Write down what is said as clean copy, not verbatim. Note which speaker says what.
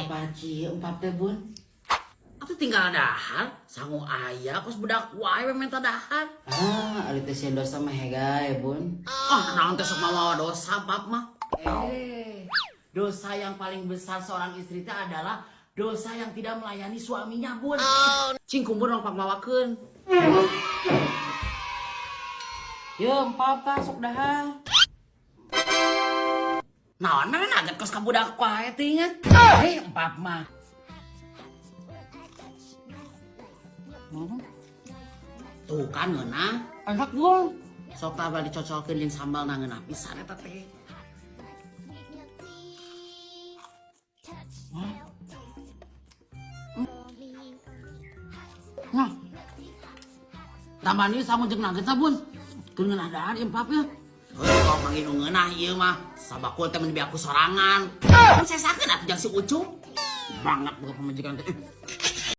Speaker 1: Apal kieu empap teh, Bun? Atuh tinggal dahar, sangu aya kos budak wae we minta dahar.
Speaker 2: Ah, ari teh sieun dosa mah hegae, Bun.
Speaker 1: Ah, naon teh sok mawa dosa pap mah. Eh, dosa yang paling besar seorang istri teh adalah dosa yang tidak melayani suaminya, Bun. Cing kumpul dong pak mawakeun.
Speaker 2: Ye, empap tah sok dahar.
Speaker 1: Naon mana nugget kos ka budak wae teh nya. Eh, empap mah. Tuh kan ngeunah.
Speaker 2: Enak, Bun.
Speaker 1: Sok tah dicocolkeun jeung sambal na ngeunah pisan eta teh. Nah. Tambahan ieu sangu jeung nugget tah, Bun. Keur ngeunah dahar ieu empap ya. Heuh, kok manggil nu ngeunah ieu mah. Sabakul teh mun aku sorangan. Kan sesakeun atuh jang si Ucup. Banget boga pamajikan teh.